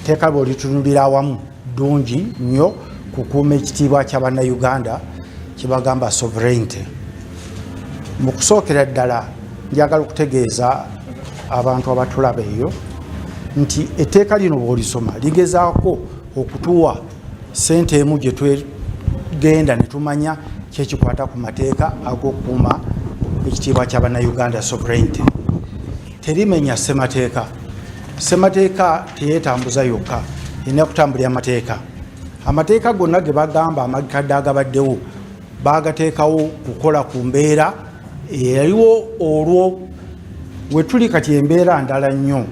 Etteeka bw'olitunulira awamu, ddungi nnyo kukuuma ekitiibwa kya Bannayuganda kyebagamba sovereignty. Mu kusookera ddala, njagala okutegeeza abantu abatulaba eyo nti etteeka lino bw'olisoma ligezaako okutuwa sente emu gye twegenda ne tumanya kyekikwata ku mateeka ag'okukuuma ekitiibwa kya Bannayuganda, sovereignty. Terimenya ssemateeka. Ssemateeka teyeetambuza yokka, erina kutambulira amateeka. Amateeka gonna ge bagamba amakadde agabaddewo bagateekawo kukola ku mbeera eyaliwo. Olwo we tuli kati embeera ndala nnyo.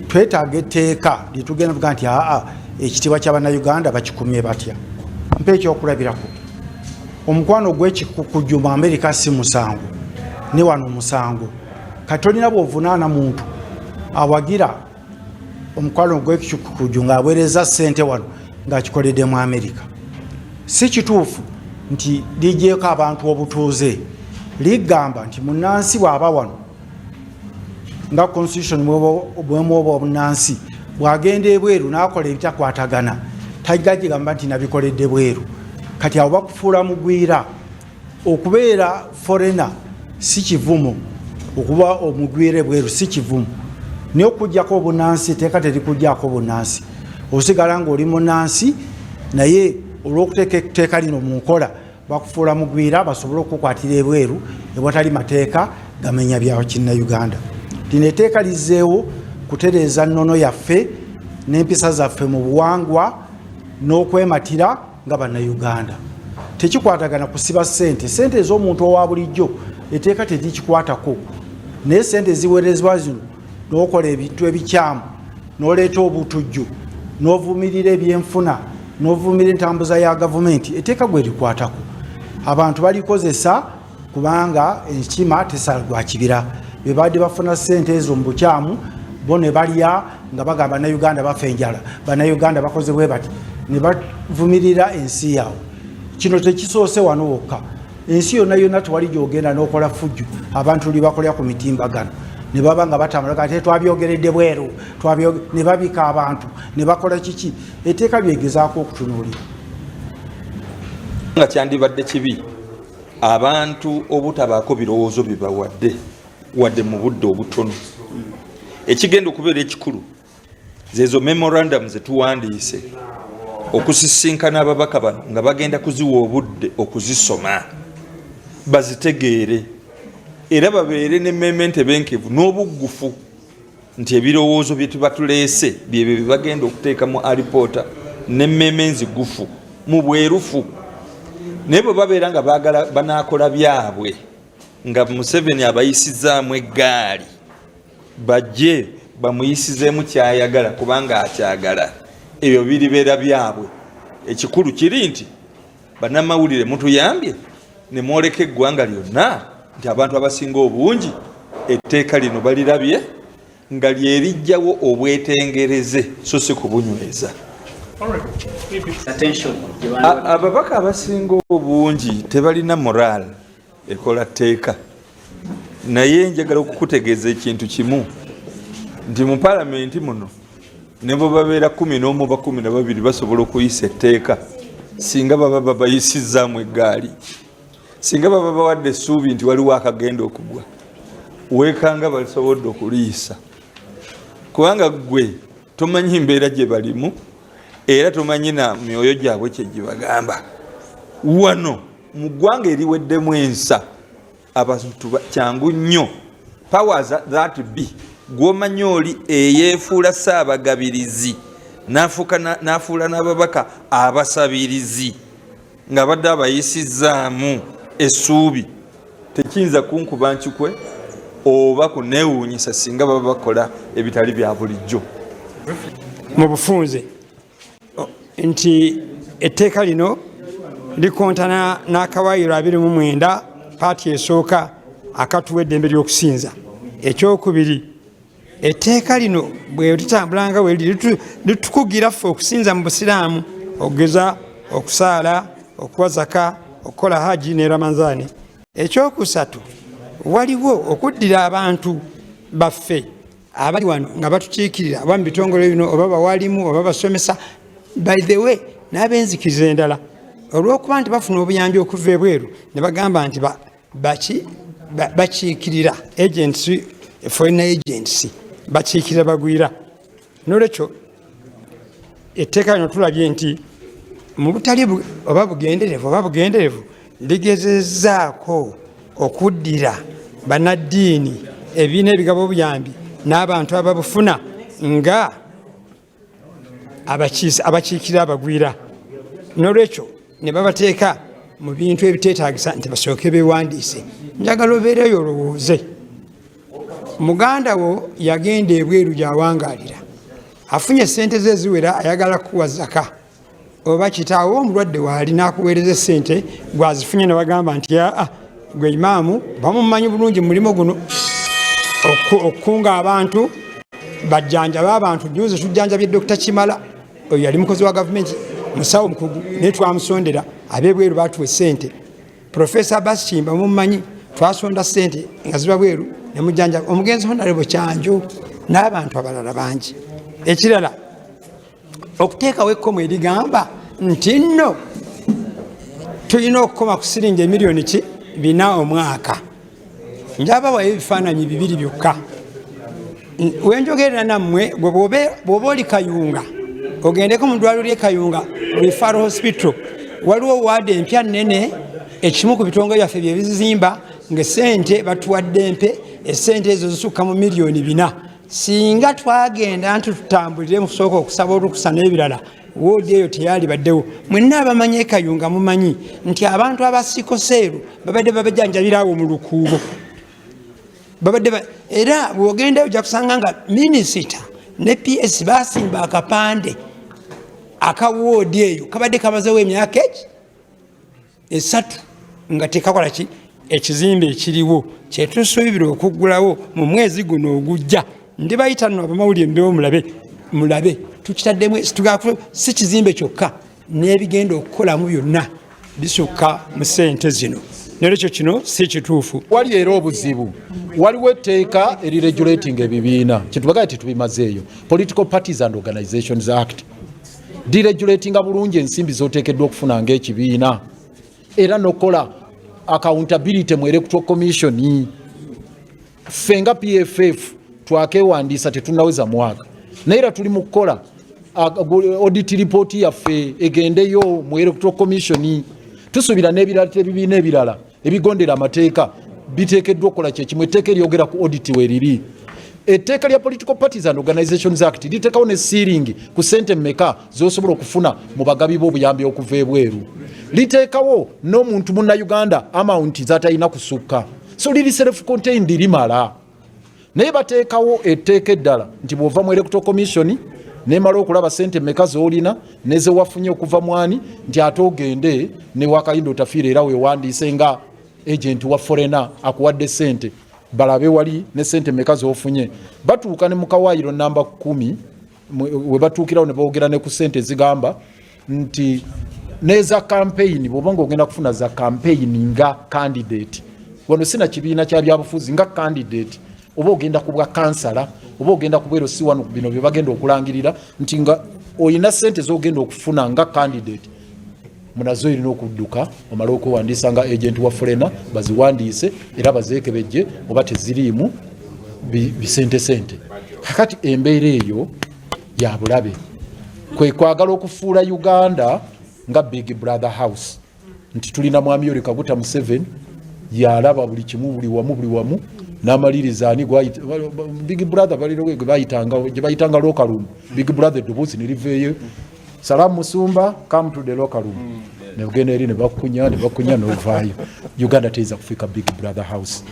Twetaaga etteeka lyetugenda tugaa nti aa, ekitiibwa ky'Abannayuganda bakikumye batya? Mpa ekyokulabirako: omukwano gw'ekikukujju mu Amerika si musango, ne wano musango. Kati tolina bw'ovunaana muntu awagira omukwano gw'ekikukujju ng'aweereza ssente wano ng'akikoledde mu Amerika. Si kituufu nti ligyeko abantu obutuuze. Ligamba nti munansi bw'aba wano nga constitution bwemuoba obunansi, bw'agenda ebweru n'akola ebitakwatagana, tajja gigamba nti nabikoledde bweru. Kati awo bakufuula mugwira. Okubeera foreigner si kivumo, okuba omugwira ebweru si kivumo, naye okugjako obunansi, etteeka terikugjako obunansi, osigala nga oli munansi. Naye olw'okuteeka etteeka lino mu nkola, bakufuula mugwira basobole okukwatira ebweru ewatali mateeka gamenya bya Kinnayuganda. Lino etteeka lizzeewo kutereeza nnono yaffe n'empisa zaffe mu buwangwa n'okwematira nga Bannayuganda. Tekikwatagana kusiba ssente, ssente ez'omuntu owa bulijjo etteeka terikikwatako, naye ssente eziweerezebwa zino n'okola ebintu ebikyamu, n'oleeta obutujju, n'ovumirira ebyenfuna, n'ovumirira entambuza ya gavumenti, etteeka gwe likwatako. Abantu balikozesa kubanga enkima tesala gwa kibira. Bebadde bafuna ssente ezo mu bukyamu, bo ne balya nga bagamba Bannayuganda bafa enjala, Bannayuganda bakoze bwe bati, ne bavumirira ensi yaabwe. Kino tekisoose wano wokka, ensi yonna yonna. Tewali gyogenda n'okola fujjo abantu libakolera ku mitimbagano ne baba nga batambula kati twabyogeredde bweru, ne babika abantu ne bakola kiki. Etteeka byegezaako okutunuulira. Nga kyandibadde kibi abantu obutabaako birowoozo bibawadde wadde mu budde obutono. Ekigenda okubeera ekikulu zezo memorandum zetuwandiise okusisinkana ababaka bano nga bagenda kuziwa obudde okuzisoma, bazitegeere, era babeere nemmeeme ntebenkevu n'obuggufu nti ebirowoozo bye tuba tuleese byebyo bye bagenda okuteeka mu alipoota nemmeeme nzigufu mu bwerufu. Naye bwe babeera nga baagala banaakola byabwe nga Museveni abayisizaamu eggaali, bajje bamuyisizeemu kyayagala kubanga akyagala, ebyo biribeera byabwe. Ekikulu kiri nti bannamawulire mutuyambye ne mwoleka eggwanga lyonna nti abantu abasinga obungi etteeka lino balirabye nga lyerijjawo obwetengereze so si kubunyweza. Ababaka abasinga obungi tebalina moral ekola tteeka, naye njagala okukutegeeza ekintu kimu nti mu palamenti muno ne bwe babeera 11 ba 12 basobola okuyisa etteeka singa baba babayisizaamu eggaali, singa baba bawadde essuubi nti waliwo akagenda okugwa. Weekanga basobodde okuliyisa, kubanga gwe tomanyi mbeera gye balimu era tomanyi na myoyo gyabwe kyegibagamba. Wano mu ggwanga eriweddemu ensa, abantu kyangu nnyo powers that be gwomanyi oli eyeefuula saabagabirizi n'afuula n'ababaka abasabirizi ng'abadde abayisizaamu essuubi. Tekiyinza kunkuba nkikwe oba kuneewuunyisa singa baba bakola ebitali bya bulijjo. Mu bufunze nti etteeka lino likontana n'akawaayiro 29 part esooka akatuwa eddembe ly'okusinza. Ekyokubiri, etteeka lino bwe litambula nga bwe litukugira ffe okusinza mu Busiraamu, okugeza okusaala, okuwa zaka, okukola haji ne Ramanzaani. Ekyokusatu, waliwo okuddira abantu baffe. Abali wano nga batukiikirira oba mu bitongole bino oba bawalimu oba basomesa, by the way, n'abenzikiriza endala, olw'okuba nti bafuna obuyambi okuva ebweru ne bagamba nti bakiikirira agency, foreign agency, bakiikirira bagwira. Nolwekyo etteeka lino tulabye nti mu butali oba bugenderevu oba bugenderevu ligezezaako okuddira bannaddiini, ebibiina ebigaba obuyambi n'abantu ababufuna nga abakiikirira abagwira, nolwekyo ne babateeka mu bintu ebiteetagisa nti basooke bewandiise. Njagala obeereyo olowooze, muganda wo yagenda ebweru gyawangaalira, afunye sente ze eziwera, ayagala kuwa zaka, oba kitaawo omulwadde waali n'akuweereza esente gwazifunye, ne bagamba nti aa, gwe imaamu bamumanyi bulungi mu mulimu guno okukunga abantu bajjanjabe abantu. Juzi tujjanjabye Dr Kimala, oyo yali mukozi wa gavumenti, musawo mukugu, naye twamusondera abebweru batuwa esente. Profesa Basikimba mumanyi, twasonda sente nga ziba bweru nemujjanja omugenzi Honorable Kyanjo n'abantu abalala bangi. Ekirala, okuteekawo ekkomo erigamba nti nno tulina okukoma ku siringi emiliyoni ki 4 omwaka. Njabawayo ebifaananyi bibiri byokka wenjogerera nammwe. Gwe bw'oba oli Kayunga, ogendeko mu ddwaliro ly'e Kayunga Referral Hospital, waliwo waadi empya nnene, ekimu ku bitongole byaffe bye bizimba, ng'esente batuwadde empe, esente ezo zisukka mu miliyoni 4. Singa twagenda nti tutambulire mu kusooka okusaba olukusa n'ebirala, woodi eyo teyali baddewo. Mwenna abamanyi e Kayunga mumanyi nti abantu aba sickle cell babadde babajanjabiraawo mu lukuubo, babadde era bw'ogendayo ojja kusanga nga minisita ne PS basimba akapande aka woodi eyo, kabadde kamazewo emyaka eki 3 nga tekakola ki. Ekizimbe ekiriwo kyetusuubira okuggulawo mu mwezi guno ogujja, ndibayita nno abamawulire mbewo mulabe, mulabe tukitaddemu. Si kizimbe kyokka, n'ebigenda okukolamu byonna bisukka mu ssente zino. Nolwekyo kino si kituufu. Wali era obuzibu, waliwo etteeka eriregulating ebibiina, kyetubagaye tetubimazeeyo. Political Parties and Organizations Act diregulatinga bulungi ensimbi zoteekeddwa okufuna ngaekibiina, era nokola accountability mu Electoral Commission. Ffe nga PFF twakewandiisa, tetunaweza mwaka, naye era tuli mu kukola audit report yaffe egendeyo mu Electoral Commission. Tusuubira n'ebirala, ebibiina ebirala ebigondera amateeka biteekeddwa okukola kyekimu. Etteeka eryogera ku audit weriri. Etteeka lya Political Parties and Organizations Act liteekawo ne ceiling ku sente mmeka zosobola okufuna mu bagabi b'obuyambi okuva ebweru. Liteekawo n'omuntu munnayuganda amount zatalina kusukka, so liri self contained, limala. Naye bateekawo etteeka eddala nti bw'ova mu Electoral Commission nemala okulaba sente mmeka z'olina nezewafunye okuva mwani, nti ate ogende ne Wakainda Otafiire era wewandiise nga agent wa foreigner akuwadde sente, balabe wali ne sente mmeka z'ofunye. Batuuka ne mukawaayiro namba 10 we batuukirawo ne boogera ne ku sente ezigamba nti neza campaign, bw'oba nga ogenda kufuna za campaign nga candidate, wano sina kibiina kya byabufuzi, nga candidate, oba ogenda ku bwa kansala oba ogenda ku bwero, si wano bino bye bagenda okulangirira nti nga olina sente z'ogenda okufuna nga candidate, munazo erina okudduka omale okwewandiisa nga agent wa foreigner, baziwandiise era bazeekebejje oba teziriimu bisente sente. Kakati embeera eyo ya bulabe, kwe kwagala okufuula Uganda nga Big Brother house, nti tulina mwami Yoweri Kaguta Museveni yalaba buli kimu, buli wamu, buli wamu, n'amaliriza ani Big Brother baliro gwe bayitanga, gye bayitanga locker room. Big Brother eddoboozi ne liveeyo, "Salamu musumba, come to the locker room," negenda eri ne bakunya ne bakunya n'ovaayo. Uganda teyinza kufiika Big Brother house.